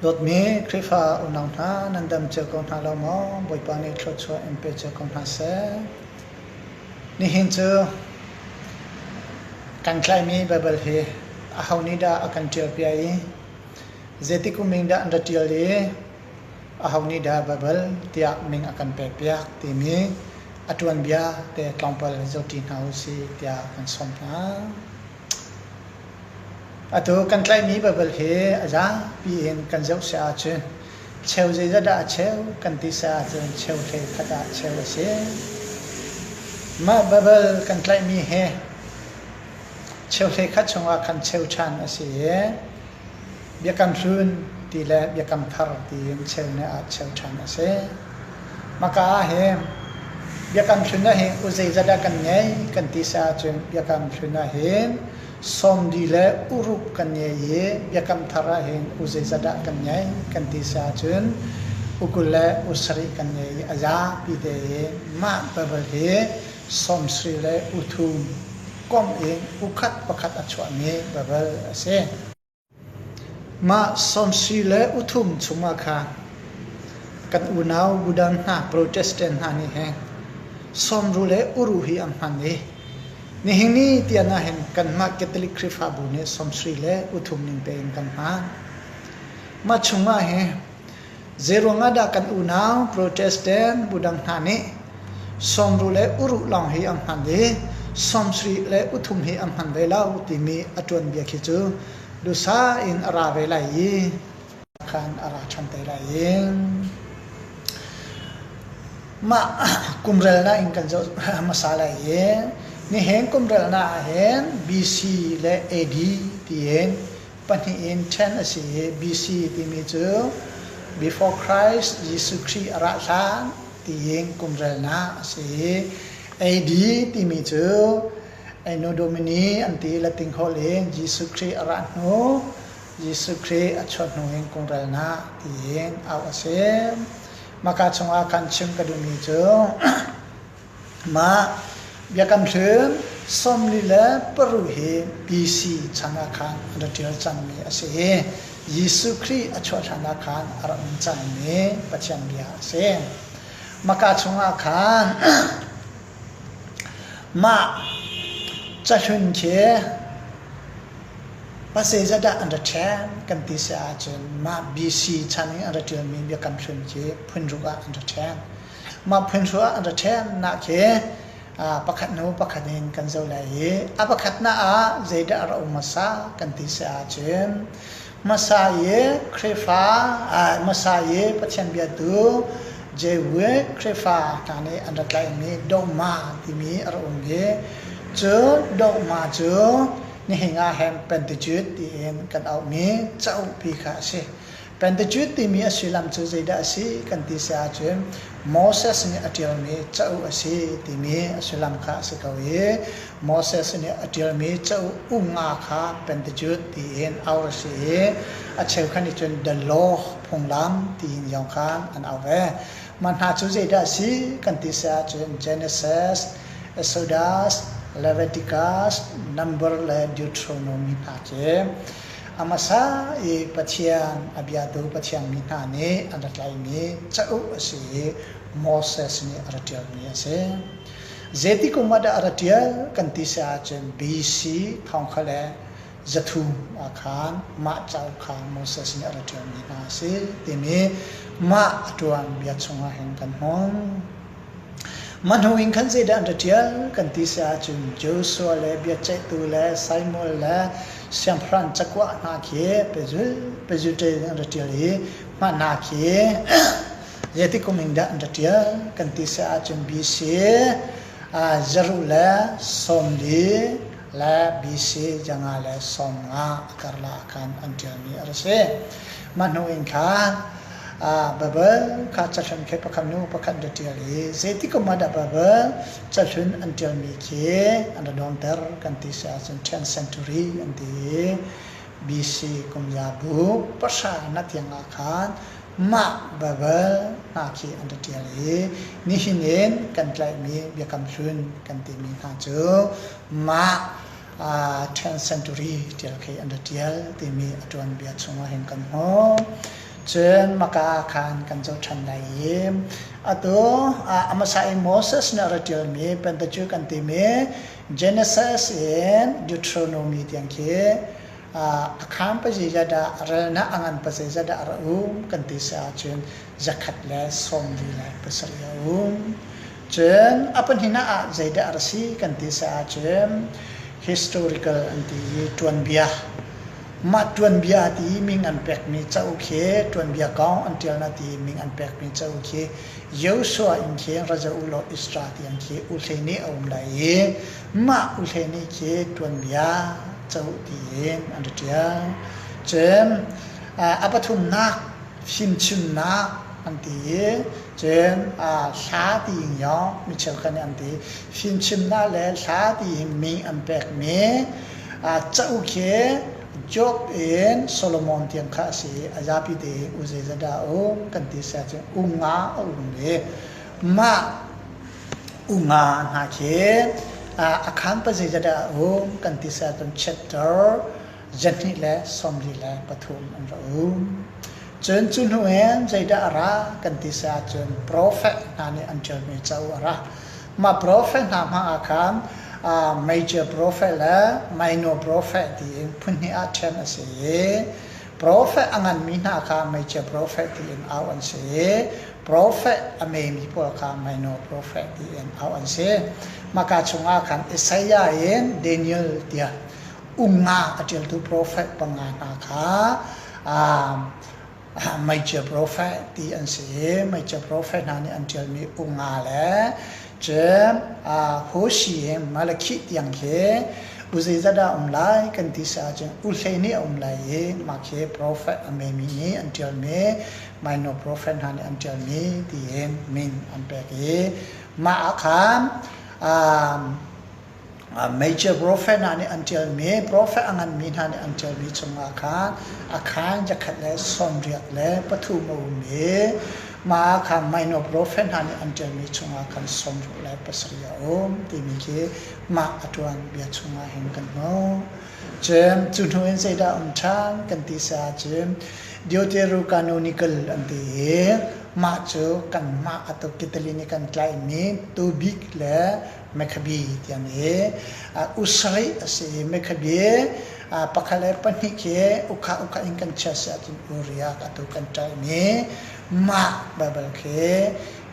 Dawtmi Khrihfa unau hna, nan dam cio ko hna lo maw? Bawipa nih thluachuah in pe cio ko hna seh. Nihin cu kan tlaihmi Baibal hi aho nih dah a kan ṭialpiak i zeiti kum in dah an ra ṭial i aho nih dah Baibal tiah min a kan pekpiak timi a tuanbia te tlawmpal zohṭi hna u sih tiah kan sawm hna. Atu kan tlaihmi Baibal hi a zapi in kan zoh si ahcun cheu zeizat dah a cheu kan ti si ahcun cheu hlei khat ah cheu a si. Mah Baibal kan tlaihmi hi cheu hlei khat chungah khan cheu ṭhan a si i Biakam Hlun ti le Biakam Thar tiin cheu nih ah cheu ṭhan a si. Maka ah hin Biakam Hlun ah hin u zeizat dah kan ngei kan ti si ahcun Biakam Hlun ah hin sawmli le uruk kan ngei i Biakam Thar ah hin u zeizat dah kan ngei kan ti si ahcun u 20 le u sarih kan ngei i a zapi tein mah Baibal hi sawmsarih le u thum komh in u khat pakhat a chuahmi Baibal a si. Mah sawmsarih le u thum chungah khan kan unau budang hna Protestant hna nih hin sawmru le uru hi an hman i nihin ni tiang ah hin kanmah Catholic Khrihfabu nih sawmsarih le u thum ning tein kan hman. Mah chungah hin Zeiruangah dah kan unau Protestant budang hna nih sawmru le uruh lawng hi an hman i sawmsarih le uthum hi an hman ve lo timi a tuanbia khi cu dusa in a ra ve lai i khan a ra ṭhan te lai i mah kumrelnak in kan zoh hmasa lai i nihin kumrelnak ah hin BC le AD tiin pahnih in ṭhen a si i BC timi cu Before Christ Jesuh Khrih a ra hlan tiin kumrelnak a si i AD timi cu Anno Domini an ti Latin holh in Jesuh Khrih a ra hnu Jesuh Khrih a chuah hnu in kumrelnak tiin auh a si. Maka chungah khan chim ka duhmi cu Mah Biakam Hlun 46 hi BC chan ah khan an rak ṭial cangmi a si i Jesuh Khrih a chuah hlan ah khan a rak um cangmi Pathian bia a si. Mahka chungah khan mah cahlun khi zeizat dah an ra ṭhen kan ti si ahcun mah BC chan i an ra ṭialmi Biakam Hlun khi phun ruk ah an ra ṭhen. Mah phunhruah an ra ṭhennak hi pakhat hnu pakhat in kan zoh lai i a pakhatnak ah zeidah a rak um hmasa kan ti si ahcun hmasa i Khrihfa hmasa i Pathian biatu Jewish Khrihfa hna nih an rak tlaihmi dogma timi a rak um i cu dogma cu nihin ah hin Pentecost tiin kan auhmi cauk pi kha a si. Pentecost timi a sullam cu zeidah a si kan ti si ahcun Moses nih a ṭialmi cauk a si timi a sullam kha a si ko i Moses nih a ṭialmi cauk um-nga kha Pentecost tiin auh a si i a cheukhat nih cun the law phunglam tiin zong khan an auh ve. Mah hna cu zeidah a si kan ti si ahcun Genesis, Exodus, Leviticus, Number le Deuteronomy hna cu A hmasa i Pathian a biatu Pathian mi hna nih an ra tlaihmi cauk a si i Moses nih a ra ṭialmi a si. Zeiti kum ah dah a ra ṭial kan ti si ahcun BC thongkhat le 300 ah khan mah cauk kha Moses nih a ra ṭialmi hna a si timi mah a ṭuan bia chungah hin kan hmuh. Mah hnu in khan zeidah an ra ṭial kan ti si ahcun Joshua le biaceihtu le Samuel le siangpahrang cakuah hna khi pezul ṭe in an ra ṭial i mah hna khi zeitik kum in dah an ra ṭial kan ti si ahcun BC zaruh le 40 le BC 550 a karlak ah khan an ṭialmi a ra si. Mah hnu in khan Baibal kha cahlun khi pakhat hnu pakhat an ra ṭial i zeitik um ah dah Baibal cahlun an ṭialmi khi an ra dawnter kan ti si ahcun 10th century an ti i BC kum zabu pahra na tiang ah khan mah Baibal hna khi an ra ṭial i nihin in kan tlaihmi Biakam Hlun kan timi hna cu mah 10th century ṭial khi an ra ṭial timi a tuanbia chungah hin kan hmuh. Cun maka ah khan kan zoh ṭhan lai i atu a hmasa i Moses nih a ra ṭialmi Pentateuch kan timi Genesis in Deuteronomy tiang khi a khaan pazeizat dah relnak a ngan pazeizat dah a ra um kan ti si ahcun 147 a um. Cun a pahnihnak ah zeidah a ra si kan ti si ahcun historical an ti i tuanbia. Mah tuanbia ti min an pekmi cauk hi tuanbia kong an ṭialnak ti min an pekmi cauk hi Joshua in khi ra zoh u law Israel tiang khi u hlei nih a um lai i mah u hlei nih khi tuanbia cauk tiin an ra ṭial. Cun a pathumnak fimchimnak an ti i cun hla ti in yong mi cheukhat nih an ti. Fimchimnak le hla ti in min an pekmi cauk hi Job in Solomon tiang kha a si i a zapi tein u zeizat dah a um kan ti si ahcun u nga a um i mah u nga hna khi a khaan pa zeizat dah a um kan ti si ahcun chapter 243 an ra um. Cun cu hnu in zeidah a ra kan ti si ahcun profet hna nih an ṭialmi cauk a ra. Mah profet hna hmang ah khan major prophet le minor prophet tiin phunhnih ah ṭhen a si i prophet a nganmi hna kha major prophet tiin auh an si i prophet a memi pawl kha minor prophet tiin auh an si. Mahka chungah khan Isaiah in Daniel tiah um nga a ṭialtu profet panga hna kha meicia profet ti an si i meicia profet hna nih an ṭialmi unga le cun Hoshi in Malakhi tiang khi u zeizat dah um lai kan ti si ahcun u hlei nih a um lai i mah khi profet a memi nih an ṭialmi minor profet hna nih an ṭialmi tiin min an pek i mah ah khan Major prophet hna nih an ṭialmi, prophet a nganmi hna nih an ṭialmi chungah khan a khaan zakhat le 83 a um i mah ah khan minor prophet hna nih an ṭialmi chungah khan 67 a um timi khi mah a ṭuan bia chungah hin kan hmuh. Cun cu hnu in zeidah um ṭhan kan ti si ahcun Deuterocanonical an ti i mah cu kanmah atu Italy nih kan tlaihmi tubik le Mekhabi tiang hi usarih a si i Mekhabi pakhat le pahnih khi ukha ukha in kan chia si ahcun uriak atu kan ṭaihmi mah Baibal khi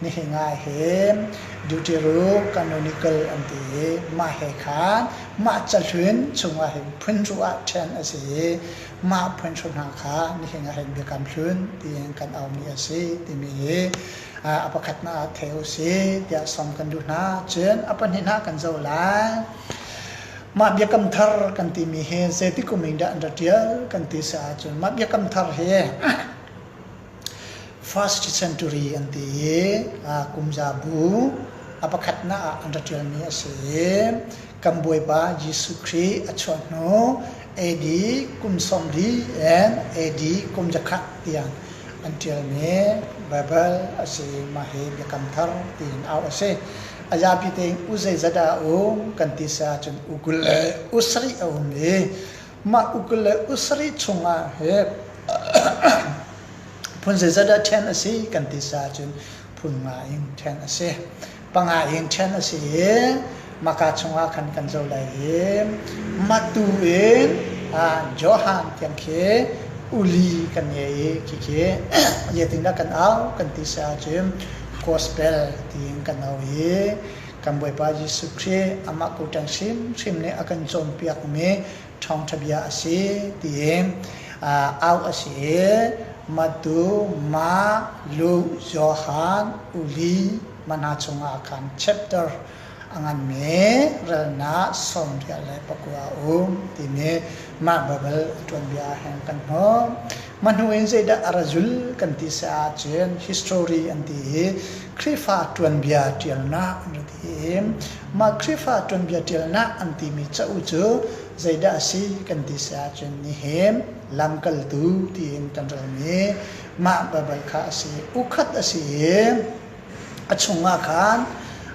nihin ah hin Deuterocanonical an ti i mah he khan mah cahlun chungah hin phun ruh ah ṭhen a si i mah phun hru hna kha nihin ah hin Biakam Hlun tiin kan aumi a si timi hi a pakhatnak ah thei u si tiah sawm kan duh hna. Cun a pahnihnak kan zoh lai. Mah biakam thar kan timi hi zeitik kum in dah an ra ṭial kan ti si ahcun mah biakam thar hi first century an ti i kum zabu a pakhatnak ah an ra ṭialmi a si i kan Bawipa Jesuh Khrih a chuah hnu AD kum 40 and AD kum zakhat tiang an ṭialmi Baibal a si. Mah hi Biakam Thar tiin auh a si. A zapi tein u zeizat dah a um kan ti si ahcun u 20 le u sarih a um i mah u 20 le u sarih chungah hi phun zeizat dah ṭhen a si kan ti si ahcun phun nga in ṭhen a si. Panga in ṭhen a si i maka chungah khan kan zoh lai i matu in Johan tiang khi uli kan ngei i khikhi zeitindah kan au kan ti si ahcun gospel tiin kan au i kan Bawipa Jesuh Khrih amah kuṭang hrimhrim nih a kan cawnpiakmi ṭhawngṭha bia a si tiin auh a si i Matu, Ma, Luke, Johan, Uli, Mana chungah khan chapter a nganmi relnak 89 a um timi mah Baibal a tuanbia ah hin kan hmuh. Mah hnu in zeidah a ra zul kan ti si ahcun history an ti i Khrihfa tuanbia ṭialnak an ra ti i mah Khrihfa tuanbia ṭialnak an timi cauk cu zeidah a si kan ti si ahcun nihin lamkaltu tiin kan relmi mah Baibal kha a si. Ukhat a si i a chungah khan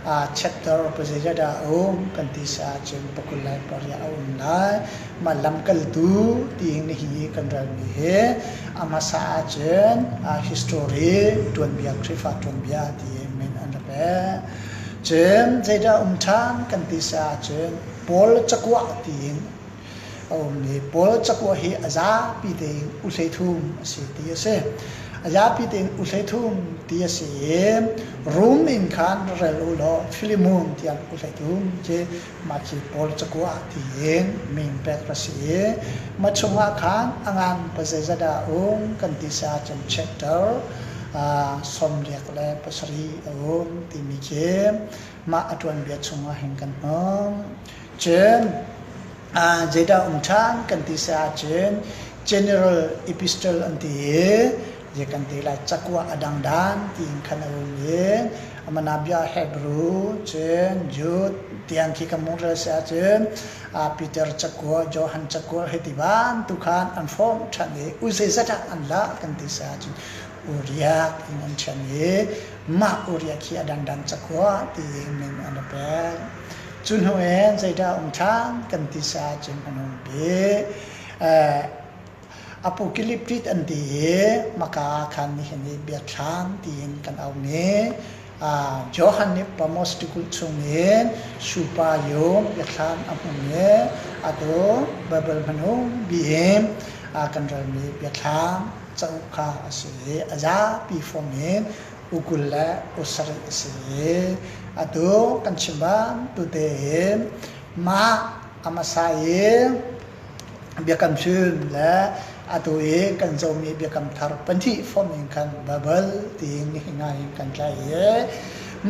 Chapter pazeizat dah a um kan ti si ahcun pakul le pariat a um lai. Mah lamkaltu ti nihin i kan relmi hi a hmasa ahcun history tuanbia Khrihfa tuanbia ti min an rak pek. Cun zeidah um ṭhan kan ti si ahcun Paul cakuah tiin a um i Paul cakuah hi a zapi tein u 13 a si ti a si. A zapi tein u 13 ti a si i Rum in khan rel u law Philemon tiang u 13 khi mah khi Paul cakuah tiin min pek a si i mah chungah khan a ngan pazeizat dah a um kan ti si ahcun chapter 37 a um timi khi mah a tuanbia chungah hin kan hmuh. Cun zeidah um ṭhan kan ti si ahcun General Epistle an ti i zei kan ti lai cakua a dangdan tiin khan a um i amanabia Hebrew cun Jude tiang khi kan mung rel si ahcun Peter cakua Johan cakua hei ti bantuk khan an hrawm ṭhan i u zeizat ah an lah kan ti si ahcun Uriah in an ṭhen i mah Uriah khi a dangdang cakua tiin min an ra pek. Cu hnu in zeidah um ṭhan kan ti si ahcun an um bik. Apocalyptic an ti i maka ah khan nihin i biathlam tiin kan aumi Johan nih Patmos tikulh chungin Supa yung biathlam a hmung i atu Baibal hmanung bi in kan relmi biathlam cauk kha a si i a zapi fong in u 20 le u 7 a si i atu kan chim bantuk tein mah a hmasa i Biakam Hlun le atu i kan zohmi Biakam Thar pahnih fonh in khan Baibal tiin nihin ah hin kan tlaih i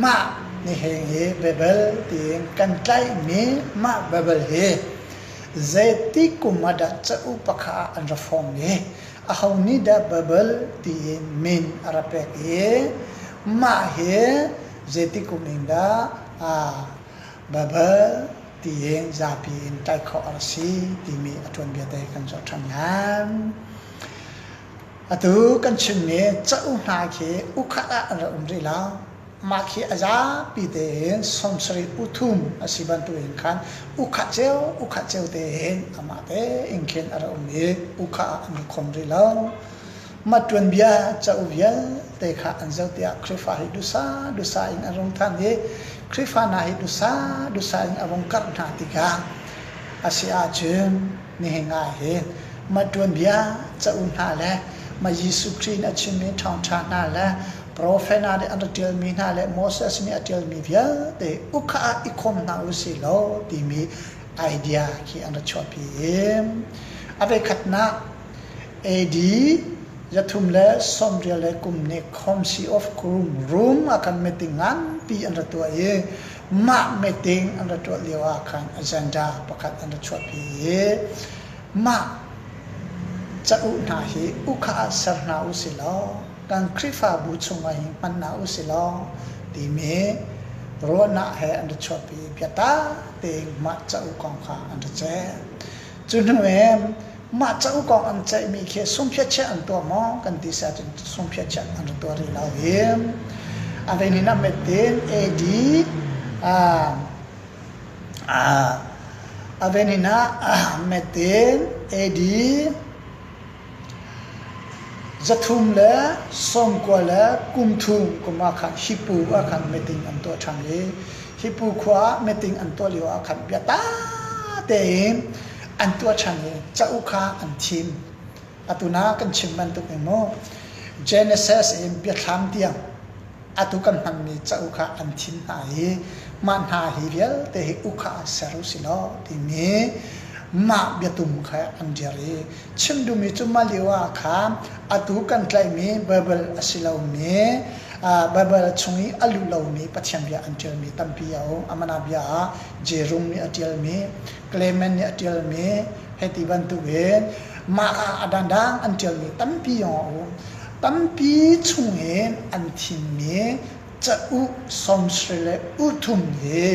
mah nihin hi Baibal tiin kan tlaihmi mah Baibal hi zeitik kum ah dah cauk pakhat ah an ra fong i aho nih dah Baibal tiin min a ra pek i mah hi zeitik kum in dah Baibal tiin zapi in tlaih khawh a si timi a tuanbia te kan zoh ṭhan lai. Atu kan chimmi cauk hna khi ukhat ah an rak um rih lo. Mah khi a zapi tein 70 uthum a si bantukin khan ukhat cio ukhat cio tein amah tein khin a rak um i ukhat ah an rak khom rih lo. Mah tuanbia cauk vialte kha an zoh tiah Khrihfa hi dusa dusa in an rung than i Khrihfa hna hi dusa dusa in a rung karh hna tikah a si ahcun nihin ah hin mah tuanbia cauk hna le mah Jesuh Khrih in a chimmi ṭhawngṭha hna le profet hna nih an rak ṭialmi hna le Moses nih a ṭialmi vialte ukha ah i khawm hna u sih law timi idea khi an rak chuahpi i a voikhatnak AD 390 le kum nih Council of Rome Rome ah khan meeting nganpi an ra tuah i mah meeting an ra tuah lio ah khan agenda pakhat an ra chuahpi i mah cauk hna hi ukha ah ser hna u si law kan Khrihfabu chungah hi hman hna u si law timi ruahnak he an ra chuahpi i biatak tein mah cauk kong kha an ra ceih. Cu hnu in mah cauk kong an ceihmi khi sungphiatchiah an tuah maw kan ti si ahcun sungphiatchiah an ra tuah rih lo i a vei ah metin AD a vei ah metin AD 390 le kum kum ah khan Hipu ah khan meeting an tuah ṭhan i Hipu khua ah meeting an tuah lio ah khan biatak tein an tuah ṭhan i cauk kha an thim. Atu na kan chim bantuk in mu Genesis in Biathlam tiang atu kan hmanmi cauk kha an thim hna i mah hna hi vialte hi uk kha ser u si law timi mah biatum kha an dir i chim duhmi cu mah lio ah khan atu kan tlaihmi Baibal a si lomi Baibal chung i a luh lomi Pathian bia an ṭialmi tampi a um. Amana bia ah Jerome nih a ṭialmi, Clement nih a ṭialmi, hei ti bantukin mah ah a dangdang an ṭialmi tampi a um. Tampi chungin an thimmi cauk 73 hi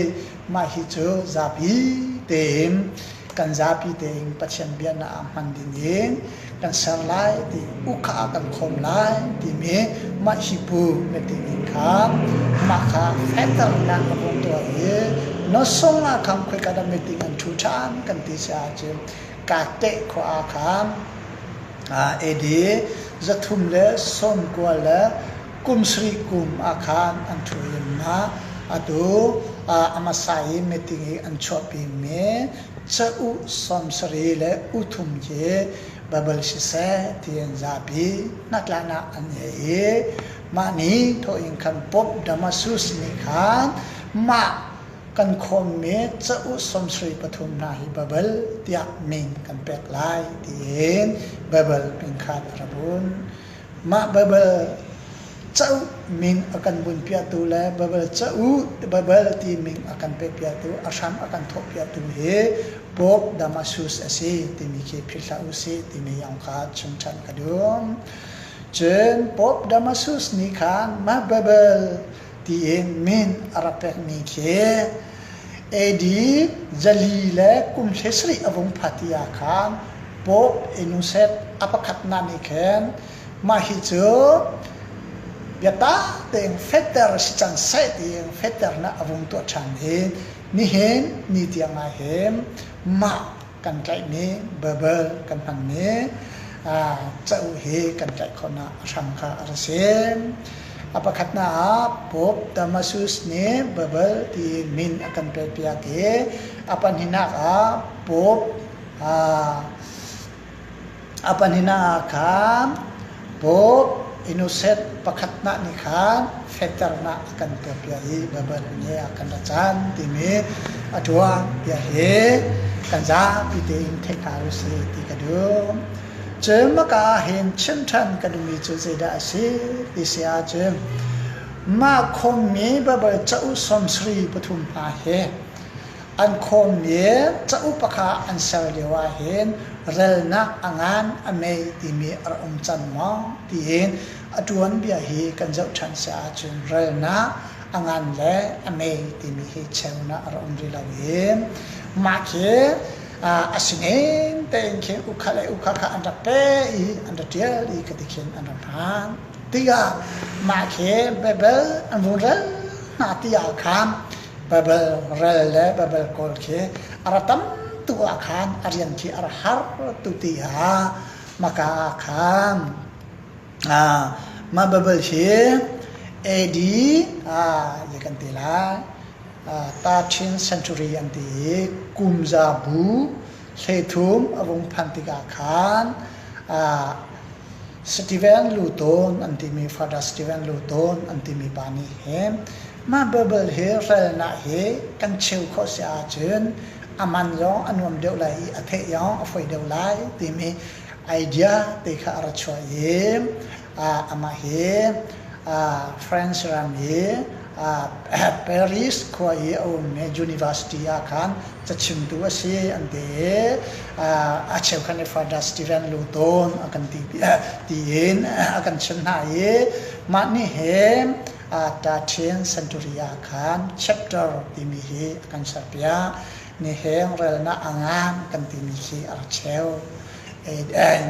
mah hi cu zapi tein kan zapi tein Pathian biaknak ah hman ding in kan ser lai ti ukha ah kan khawm lai timi mah hi bu meeting in kha mah kha fehternak a vung tuah i nosung ah khan khoika dah meeting an ṭhu ṭhan kan ti si ahcun ka teh khua ah khan AD 390 le kum sarih kum ah khan an ṭhu i mah atu a hmasa i meeting i an chuahpi mi cauk 70 le uthum khi Baibal siseh tiin zapi hnatlaknak an ngei i mah ni thawh in khan Pope Damasus nih khan mah kan khawmmi cauk 73 hna hi Baibal tiah min kan pek lai tiin Baibal min kha a ra bun. Mah Baibal cauk min a kan bunpiaktu le Baibal cauk Baibal ti min a kan pekpiaktu a hram a kan thawhpiaktu hi Pope Damasus a si timi khi philh hlah usih timi yong kha chim ṭhan ka duh. Cun Pope Damasus nih khan mah Baibal tiin min a rak pekmi khi AD 400 le kum 17 a vung phat ti ah khan Pope Innocent a pakhatnak nih khin Mah hi cu biatak tein fehter si cang seh tiin fehternak a vung tuah ṭhan i nihin ni tiang ah hin mah kan tlaihmi Bible kan hmanmi cauk hi kan tlaih khawhnak a hram kha a ra si. A pakhatnak ah Pope Damasus nih Bible ti min a kan pekpiak i a pahnihnak ah Pope A pahnihnak ah khan Pope Innocent pakhatnak nih khan fehternak a kan tuahpiak i Bible nih a kan ra chan timi a ṭuan tiah hi kan zapi tein theih hna usih ti ka duh. Cun maka ah hin chim ṭhan ka duhmi cu zeidah a si ti si ahcun mah khawmmi Bible cauk 73 hna hi An khawmmi cauk pakhat an ser lio ahhin relnak a ngan a mei timi a rak um cang maw tiin a tuanbia hi kan zoh ṭhan si ahcun relnak a ngan le a mei timi hi cheunak a rak um rih lo i mah khi a sinin tein khin ukha le ukha kha an rak pe i an rak ṭial i khati khin an rak hman tikah mah khi Bible an vun rel hna ti ah khan Bible rel le Bible kawl khi a ra tam tu ah khan a rian khi a ra har tu ti ah maka ah khan mah Bible hi AD ye kan ti lai 13th century an ti i kum zabu 13 a vung phan tikah khan Steven Luton an timi Father Steven Luton an timi pa nih hin mah Bible hi relnak hi kan cheu khawh si ahcun a man zong a nuam deuh lai i a theih zong a fawi deuh lai timi idea te kha a ra chuah i amah hi France ram i Paris khua i a ummi university ah khan cachimtu a si an ti i a cheukhat nih Father Steven Luton a kan ti tiin a kan chimh hna i mah nih hin 13th century ah khan chapter timi hi a kan serpiak. Nihin relnak a ngan kan timi khi a rak cheu.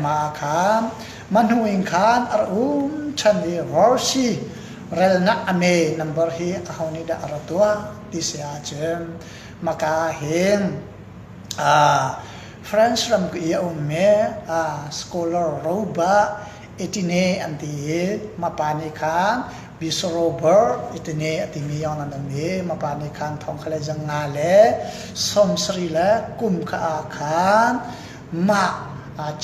Mah ah khan mah hnu in khan a rak um ṭhan i Rorsi relnak a me number hi aho nih dah a ra tuah ti si ahcun Maka hin France ram i a ummi scholar Robert Etine an ti i mapa nih khan Bishop Robert Etine a timi yong an um i mapa nih khan thong kha le 500 le 70 le kum kha ah khan mah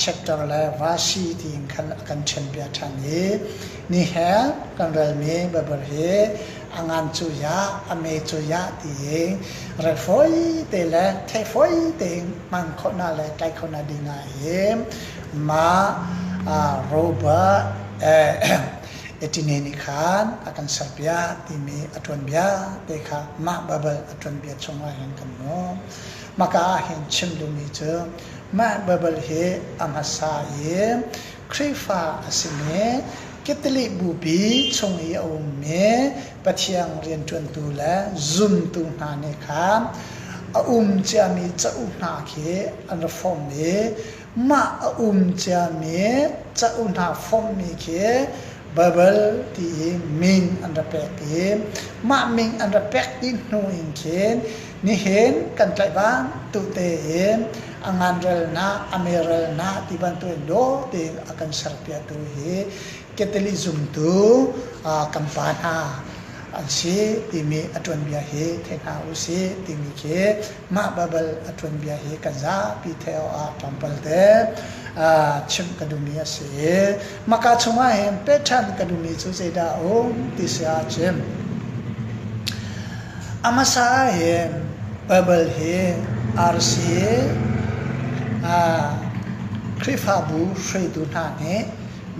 chapter le verse tiin khan a kan ṭhenpiak ṭhan i ni he kan relmi Bible hi a ngan cu ya a me cu ya tiin rel fawi te le theih fawi tein hman khawhnak le tlaih khawhnak ding ah hin mah Robert Etine nih khan a kan serpiak timi a tuanbia te kha mah Bible a tuanbia chungah hin kan hmuh. Maka ah hin chim duhmi cu mah Bible hi a hmasa i Khrihfa a simi Catholic bupi chung i a ummi Pathian rianṭuantu le zumtu hna nih khan a um ciami cauk hna khi an ra fawmh i mah a um ciami cauk hna fawmhmi khi Baibal ti i min an ra pek i mah min an ra pek dih hnu in khin nihin kan tlaih bantuk tein a nganrelnak, a merelnak ti bantuk in dawh tein a kan serpiaktu hi Catholic zumtu kan pa hna an si timi a tuanbia hi thei hna u sih timi khi mah Baibal a tuanbia hi kan zapi theih awk ah tlawmpal te chimh ka duhmi a si i maka chungah hin peh ṭhan ka duhmi cu zeidah a um ti si ahcun a hmasa ah hin Baibal hi RC Khrihfabu hruaitu hna nih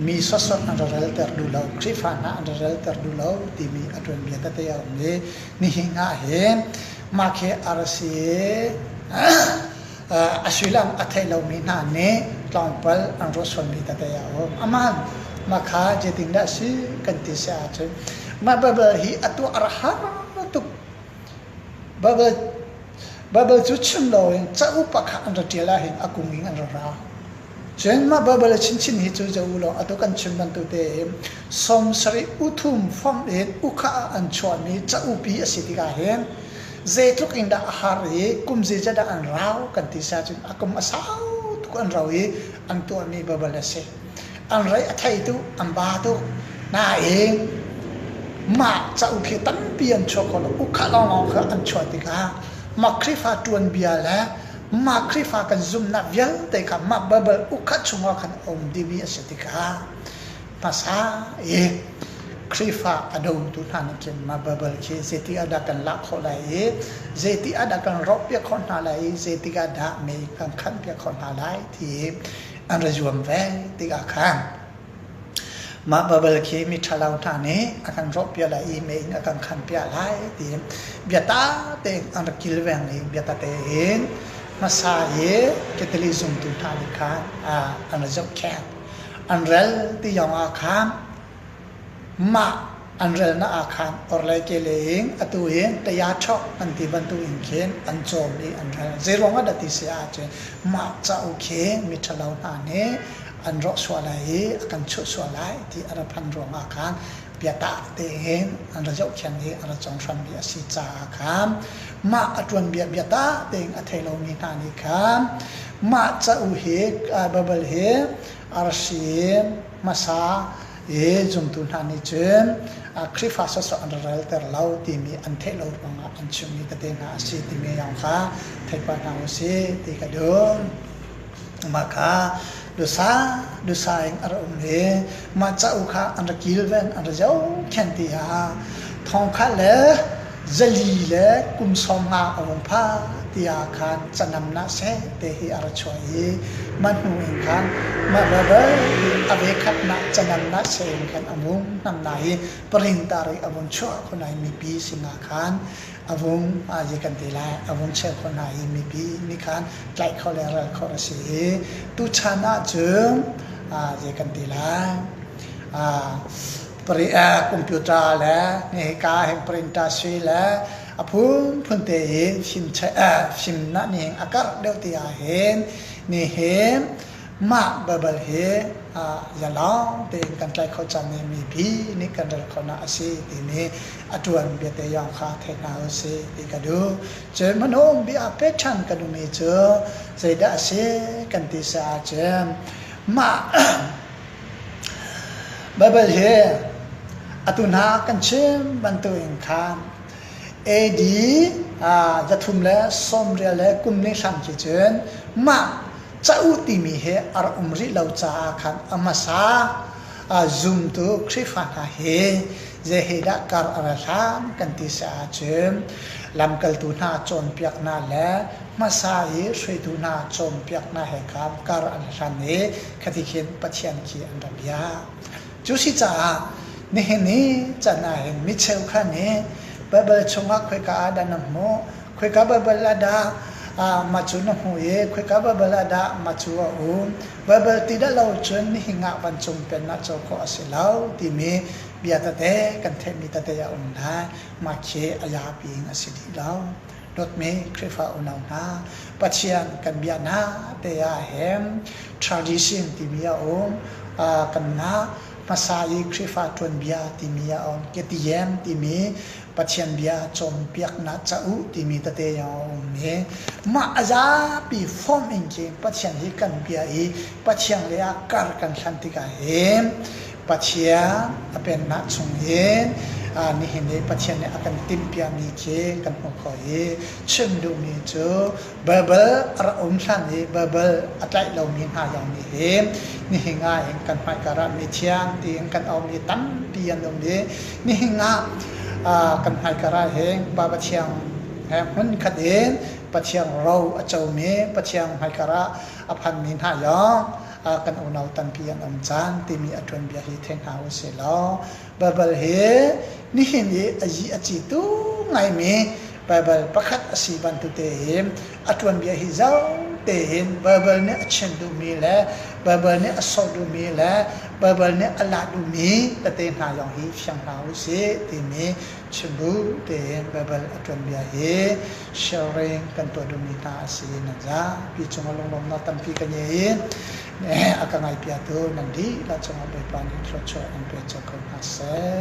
mi sawsawt an ra relter duh lo, Khrihfa hna an ra relter duh lo timi a tuanbia tete a um i nihin ah hin mah khi RC a sullam a thei lomi hna nih tlawmpal an ruah sualmi tete a um. Aman mah kha zeitindah a si kan ti si ahcun mah Baibal hi a tuah a rak har tuk. Baibal Baibal cu chim loin cauk pakhat an ra ṭial ahhin a kung in an ra ra. Cun mah Baibal a chinchin hi cu zoh u law atu kan chim bantuk tein 70 uthum fomh in ukha ah an chuahmi caukpi a si tikah hin zeitluk in dah a har i kum zeizat dah an rau kan ti si ahcun a kum a sau tuk an rau i an tuahmi Baibal a si. An rei a thei tuk, an ba tuk. Nain mah cauk hi tampi an chuah kho lo. Ukha lawnglawng kha an chuah tikah mah Khrihfa tuanbia le Mah Khrihfa kan zumhnak vialte kha mah Baibal ukkhat chungah khan a um dihmi a si tikah hmasa i Khrihfa a dotu hna nih khin mah Baibal khi zeitik ah dah kan lak khawh lai i zeitik ah dah kan rawhpiak khawh hna lai i zeitik ah dah mei kan khanhpiak khawh hna lai ti an ra zuam ve tikah khan Mah Baibal khi miṭhalo hna nih a kan rawhpiak lai i mei in a kan khanpiak lai tiin biatak tein an rak kilveng i biatak tein hmasa i Catholic zumtu hna nih khan an rak zohkhenh. An rel ti zongah khan mah an relnak ah khan orhlei kehlei in atu in tayaṭhawk an ti bantuk in khin an cawm i an rel. Zeiruang ah dah ti si ahcun mah cauk khi miṭhalo hna nih an rawh sual lai i a kan chuh sual lai ti a ra phan ruangah khan biatak tein an ra zohkhenh i a ra conghrammi a si caah khan mah a ṭuanbia biatak tein a thei lomi hna nih khan mah cauk hi Baibal hi arsi hmasa i zumtu hna nih cun Khrihfa sawsawh an ra relter lo timi an theih lo ruangah an chimmi tete hna a si timi zong kha thei pah hna u sih ti ka duh. Mah kha dusa dusa in a ra um i mah cauk kha an ra kilven an ra zohkhenh ti ah thongkhat le zali le kum 50 a vung pha tiah khan canam na seh te hi a ra chuah i mah hnu in khan mah Baibal hi a ve khat nak canam na seh in khan a vung hnam na i printer i a vung chuah khun lai mipi sinah khan a vung a kan ti lai a vung cheu khawh hna i mipi nih khan tlaih kho le ral khawh a si i tuchan ahcun zei kan ti lai computer le hika hin printer sui le a phunphun tein fimnak nih a karh deuh ti ahhin nihin mah Baibal hi zalong tein kan tlaih khawh cang i mipi nih kan rel khawhnak a si timi a ṭuan biate yong kha thei hna u sih ti ka duh. Cun hmanung bia pek ṭhan ka duhmi cu zeidah a si kan ti si ahcun mah Baibal hi atu hna kan chim bantukin khan AD 390 le kum ni hlan khi cun mah cauk timi hi a rak um rih lo caah khan a hmasa zumtu Khrihfa hna hi zei he dah kar a ra hlan kan ti si ahcun lamkaltu hna cawnpiaknak le hmasa i hruaitu hna cawnpiaknak he khan kar an hlan i khati khin Pathian khi an rak biak. Cu si caah nihin ni can ah hin mi cheukhat nih Baibal chungah khoika ah dah na hmuh khoika Baibal ah dah mah cu na hmuh i khoika Baibal ah dah mah cu a um Baibal ti dah lo cun nihin ah vancung pennak co khawh a si lo timi bia tete kan theihmi tete a um lai mah khi a yapi in a si dih lo. Dawtmi Khrihfa unau hna, Pathian kan bia hna te ah hin tradition timi a um. Kan mah hmasa i Khrihfa tuanbia timi a um. Ketiyem timi Pathian bia cawnpiaknak cauk timi tete a um i mah a zapi form in khin Pathian hi kan bia i Pathian le ah kar kan hlan tikah hin Pathian a pennak chung in nihin i Pathian nih a kan timhpiakmi khi kan hmuh khawh i chim duhmi cu Baibal a rak um hlan i Baibal a tlaih lomi hna zong nih hin nihin ah hin kan hmaikar ah mithiang tiin kan auhmi tampi an um i nihin ah kan hmaikar ah hin Pa Pathian he hmunkhat in Pathian ro a comi Pathian hmaikar ah a phanmi hna zong kan unau tampi an um cang timi a tuanbia hi thei hna u sih law Baibal hi nihin i a yi a ci tu ngaimi Baibal pakhat a si bantuk tein a tuanbia hi zau tein Baibal nih a chim duhmi le Baibal nih a sawh duhmi le Baibal nih a lah duhmi tete hna zong hi fiang hna u sih timi chim bu tein Baibal a tuanbia hi sharing kan tuah duhmi hna a si. Nan zapi cungah lunglawmhnak tampi ka ngei i a ka ngaipiatu nan dihlak cungah Bawipa nih thluachuah in pe cio ko hna seh.